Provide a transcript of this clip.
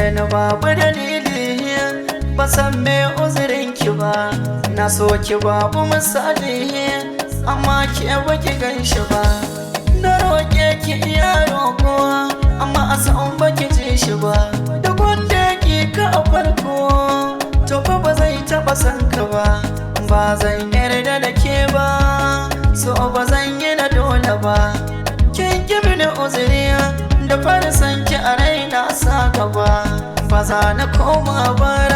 Ni babu dalili, ba san me uzurin ki ba. Na so ki babu misali, amma ke baki gan shi ba. Na roƙe ki iya roƙo, amma a san baki ji shi ba. Duk wanda ki ka a farko, to fa ba zai taɓa san ka ba. Ba zan yarda da ke ba, so ba zan yi na dole ba. Kin ki mini uzuri da fara san ki a raina sa gaba. Ba za na koma ba.